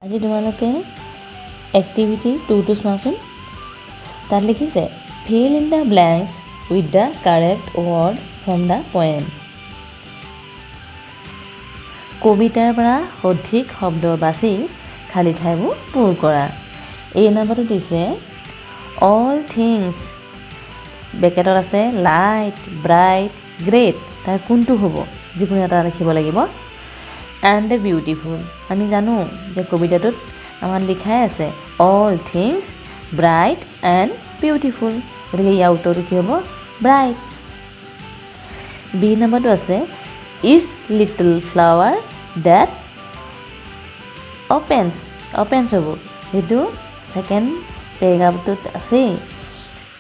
আজি তোমালোকে এক্টিভিটি টুটো চোৱাচোন। তাত লিখিছে, "Fill in the blanks with the correct word from the poem." কবিতাৰ পৰা সঠিক শব্দ বাছি খালী ঠাইবোৰ পূৰ কৰা। এই নাম্বাৰটো দিছে, অল থিংছ, ব্ৰেকেটত আছে লাইট, ব্ৰাইট, গ্ৰেট। তাৰ কোনটো হ'ব? যিকোনো এটা লিখিব লাগিব। এণ্ড বিউটিফুল, আমি জানো যে কবিতাটোত আমাৰ লিখাই আছে "all things bright and beautiful"। গতিকে ইয়াৰ উত্তৰটো কি হ'ব? ব্ৰাইট। বি নম্বৰটো আছে, "Each little flower that opens"। Opens হ'ব, সেইটো ছেকেণ্ড পেৰেগ্ৰাফটোত আছেই।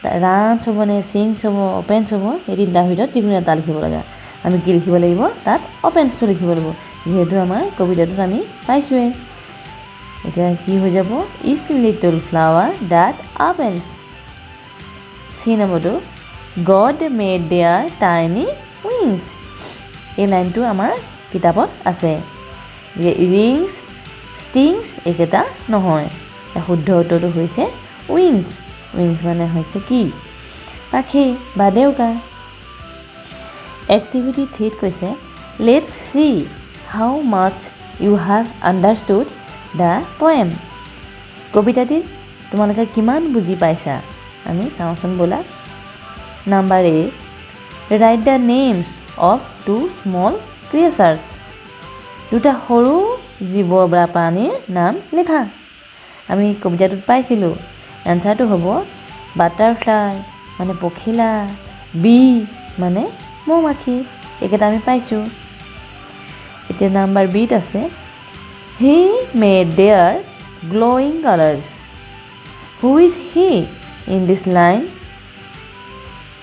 ৰানছ হ'ব নে ছিংছ হ'ব, অপেন্স হ'ব, এই তিনিটাৰ ভিতৰত যিকোনো এটা লিখিব লাগে। আমি কি লিখিব লাগিব? তাত অপেন্সটো লিখিব লাগিব, যিহেতু আমাৰ কবিতাটোত আমি পাইছোঁৱেই। এতিয়া কি হৈ যাব? "Each little flower that opens"। C নম্বৰটো, "God made their tiny wings"। এই লাইনটো আমাৰ কিতাপত আছে। ৰিংছ, ষ্টিংছ এইকেইটা নহয়। শুদ্ধ উত্তৰটো হৈছে উইংছ। উইংছ মানে হৈছে কি? পাখি বা ডেউকা। এক্টিভিটি থ্ৰীত কৈছে, "Let's see how much you have understood the poem." কবিতাটিত তোমালোকে কিমান বুজি পাইছা, আমি চাওঁচোন ব'লা। Number A, write the names of two small creatures. দুটা সৰু জীৱ বা প্ৰাণীৰ নাম লিখা। আমি কবিতাটোত পাইছিলোঁ। এনচাৰটো হ'ব বাটাৰফ্লাই মানে পখিলা, বি মানে মৌ মাখি। এইকেইটা আমি পাইছোঁ। এতিয়া নাম্বাৰ বিত আছে, "He made their glowing colours." Who is "he" in this line?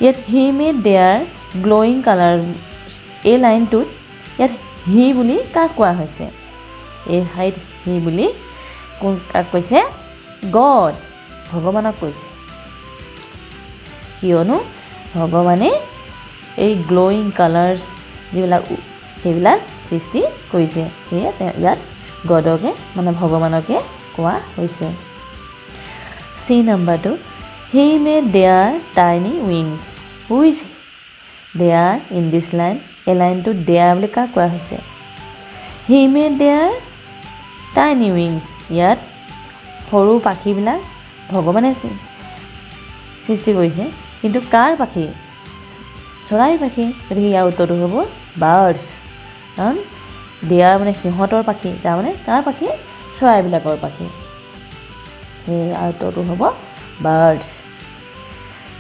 ইয়াত "He made their glowing colour", এই লাইনটোত ইয়াত হি বুলি কাক কোৱা হৈছে? এই শাৰীত হি বুলি কোন, কাক কৈছে? গড, ভগৱানক কৈছে। কিয়নো ভগৱানে এই গ্ল'য়িং কালাৰ্ছ যিবিলাক, সেইবিলাক সৃষ্টি কৰিছে। সেয়ে তেওঁ ইয়াত গডকে মানে ভগৱানকে কোৱা হৈছে। চি নাম্বাৰটো, "He made their tiny wings." Who is "their" in this line? এই লাইনটোত there বুলি কাক কোৱা হৈছে? "He made their tiny wings", ইয়াত সৰু পাখীবিলাক ভগৱানে সৃষ্টি কৰিছে, কিন্তু কাৰ পাখি? চৰাইৰ পাখি। গতিকে ইয়াৰ উত্তৰটো হ'ব বাৰ্ডছ। কাৰণ there মানে সিহঁতৰ পাখি, তাৰমানে কাৰ পাখি? চৰাইবিলাকৰ পাখি। সেই ইয়াৰ উত্তৰটো হ'ব birds.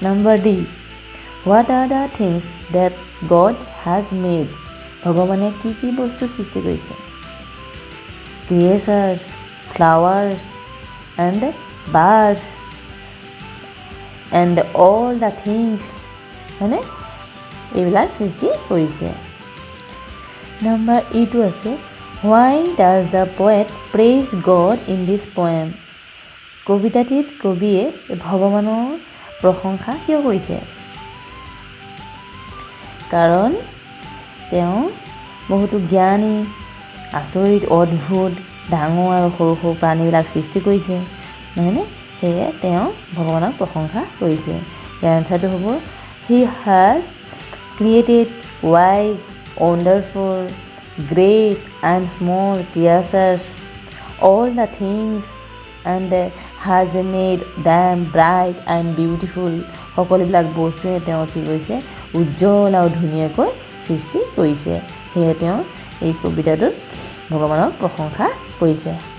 Number D, what are the things that God has made? ভগৱানে কি কি বস্তু সৃষ্টি কৰিছে? Creatures, flowers and birds and all the things, হয়নে? এইবিলাক সৃষ্টি কৰিছে। নাম্বাৰ ইটো আছে, why does the poet praise God in this poem? কবিতাটিত কবিয়ে ভগৱানৰ প্ৰশংসা কিয় কৰিছে? কাৰণ তেওঁ বহুতো জ্ঞানী, আচৰিত, অদ্ভুত, ডাঙৰ আৰু সৰু সৰু প্ৰাণীবিলাক সৃষ্টি কৰিছে, নহয়নে? সেয়ে তেওঁ ভগৱানক প্ৰশংসা কৰিছে। ইয়াৰ এনচাৰটো হ'ব, He has created wise, wonderful, great and small creatures, all the things, and has made them bright and beautiful. সকলোবিলাক বস্তুৱে তেওঁ কি কৰিছে? উজ্জ্বল আৰু ধুনীয়াকৈ সৃষ্টি কৰিছে। সেয়ে তেওঁ এই কবিতাটোত ভগৱানক প্ৰশংসা কৰিছে।